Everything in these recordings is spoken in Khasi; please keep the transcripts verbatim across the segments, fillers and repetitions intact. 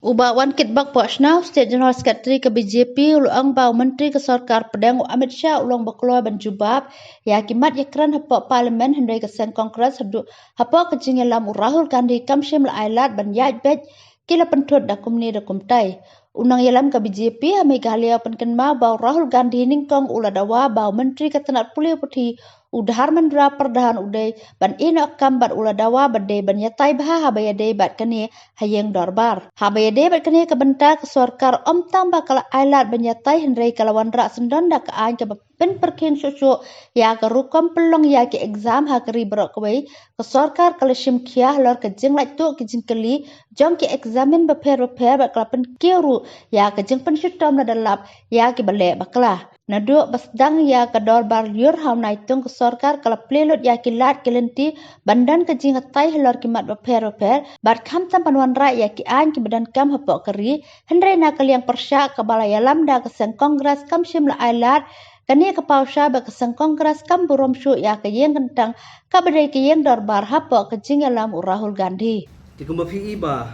U Bah Wankitbok Pohshna, State General Secretary ka B J P, u la ong ba u Myntri ka Sorkar Pdeng u Amit Shah u long ba kloi ban jubab ïa ki mat ïakren hapoh Parliament, hynrei ka seng Congress haduh hapoh ka jingïalam u Rahul Gandhi kam shym la ai lad ban ïaid beit, ki la pynthut da kumne da kumtai. U nongïalam ka B J P ha Meghalaya u pynkynmaw ba u Rahul Gandhi nyngkong u la dawa ba u Myntri ka tnat pule puthi u Dharmendra Pradhan u dei ban ïeh noh kam bad u la dawa ba dei ban ïatai bha haba ïadei bad kane ha ïing dorbar. Haba ïadei bad kane ka bynta, ka sorkar ym tang ba ka la ai lad ban ïatai, hynrei ka la wanrah syndon da ka aiñ kaba pynpyrkhing shuh shuh ïa ka rukom pynlong ïa ki exam ha ka ri baroh kawei. Ka sorkar ka la shim khia halor ka jinglait tuh ki jingkylli jong ki eksamin bapher bapher bad ka la pynkiew ruh ïa ka jingpynshitom lada lap ïa kiba leh bakla. Naduh ba sdang ïa ka dorbar lyiur ha u Naitung, ka sorkar ka la plie lut ïa ki lad ki lynti ban don ka jingïatai halor ki mat bapher bapher bad khamtam ban wanrah ïa ki aiñ kiba donkam hapoh ka ri. Hynrei na ka liang pyrshah, kaba la ïalam da ka seng Congress kam shym la ai lad. Kane ka paw shai ba ka seng Congress kam burom shuh ïa ka ïing kyntang kaba dei ka ïing dorbar hapoh ka jingïalam u Rahul Gandhi. Te kumba phi i ba,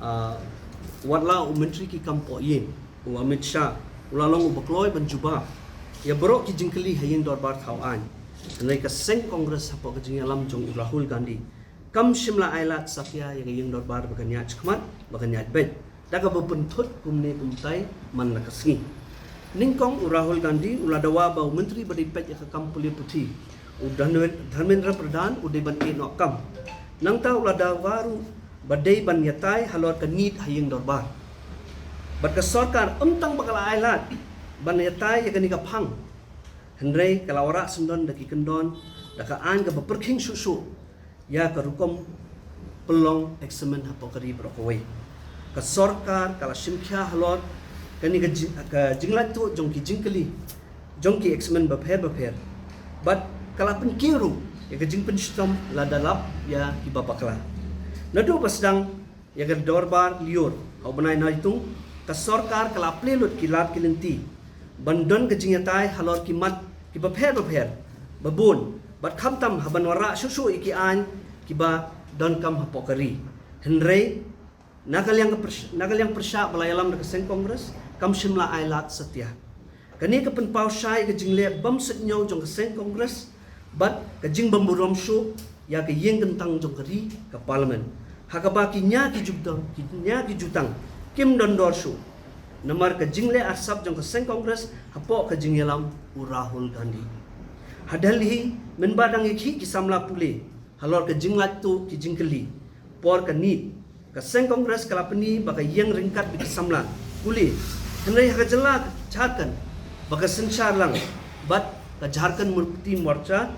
ah, wat la u Myntri ki kam poh ïing, u Amit Shah, u la long uba kloi ban jubab ïa baroh ki jingkylli ha ïing dorbar thaw aiñ, hynrei ka seng Congress hapoh ka jingïalam jong u Rahul Gandhi kam shym la ai lad satia ïa ka ïing dorbar ba kan ïaid shakhmat, ba kan ïaid beit, da kaba pynthut kumne kumtai man la ka sngi. Nyngkong u Rahul Gandhi u la dawa ba u Myntri ba dei peit ïa ka kam pule puthi, u Dharmen-, Dharmendra Pradhan, u dei ban ïeh noh kam. Nangta u la dawa ruh ba dei ban ïatai halor ka NEET ha ïing dorbar. Bad ka sorkar ym tang ba ka la ai lad ban ïatai ïa kane ka phang, hynrei ka la wanrah syndon da ki kyndon, da ka aiñ kaba pyrkhing shuh shuh ïa ka rukom pynlong eksamin hapoh ka ri baroh kawei. Ka sorkar ka la shim khia halor kane ka jing-, ka jinglait tuh jong ki jingkylli jong ki eksamin bapher bapher bad ka la pynkiew ruh ïa ka jingpynshitom lada lap ïa kiba bakla. Naduh ba sdang ïa ka dorbar lyiur ha u bnai Naitung, ka sorkar ka la plie lut ki lad ki lynti ban don ka jingïatai halor ki mat kiba pher bapher ba bun bad khamtam ha ban wanrah shuh shuh ïa ki aiñ kiba donkam hapoh ka ri. Hynrei na ka liang ka pyrsh-, na ka liang pyrshah ba la ïalam da ka seng Congress kam shym la ai lad satia. Kane ka pynpaw shai ka jingleh bym suidñiew jong ka seng Congress bad ka jingbymburom shuh ïa ka ïing kyntang jong ka ri, ka Parliament, ha kaba ki nia ki jutang, ki nia ki jutang kim don dor shuh namar ka jingleh arsap jong ka seng Congress hapoh ka jingïalam u Rahul Gandhi. Ha Delhi, mynba dang ïakhih ki samla pule halor ka jinglait tuh ki jingkylli por ka NEET, ka seng Congress ka la pyni ba ka ïeng ryngkat bad ki samla pule. Hynrei ha ka jylla Jharkhand ba ka synshar lang bad ka Jharkhand Mukti Morcha,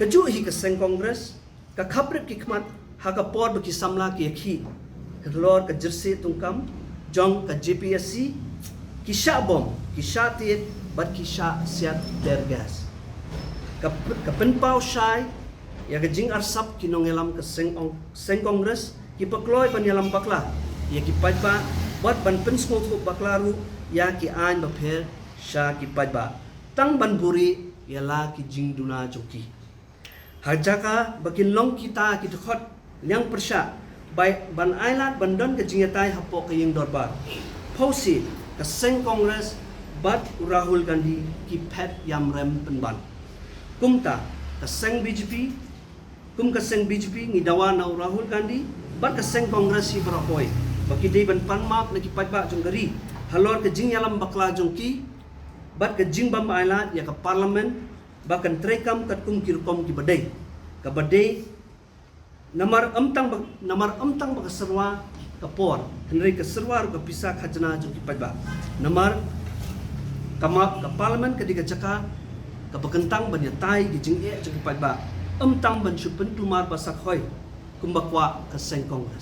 kajuh hi ka seng Congress ka khaprit ki khmat ha ka por ba ki samla ki ïakhih halor ka jyrsieh tungkam jong ka J P S C, ki shah bom, ki shah tied bad ki shah siat tear gas. Ka p-, ka pynpaw shai ïa ka jingarsap ki nongïalam ka seng ong-, seng Congress kiba kloi ban ïalam bakla ïa ki paidbah bad ban pynsngewthuh bakla ruh ïa ki aiñ bapher sha ki paidbah tang ban buhrieh ïa la ki jingduna jong ki. Ha jaka ba kin long kita ki dkhot liang pyrshah bai ban ai lad ban don ka jingïatai hapoh ka ïing dorbar, phewse ka seng Congress bad u Rahul Gandhi ki phet ïamrem pynban. Kumta ka seng B J P, kum ka seng B J P ngi dawa na u Rahul Gandhi bad ka seng Congress hi baroh kawei ba ki dei ban pan map na ki paidbah jong ka ri halor ka jingïalam bakla jong ki bad ka jingbym ai lad ïa ka Parliament ba kan treikam katkum ki rukom kiba dei, kaba dei namar ym tang ba, namar ym tang ba ka syrwa ka por, hynrei ka syrwa ruh ka pisa khajna jong ki paidbah. Namar ka ma-, ka Parliament ka dei ka jaka kaba kyntang ban ïatai ki jingeh jong ki paidbah, ym tang ban shu pynkulmar ba sah hoi kumba kwah ka seng Congress.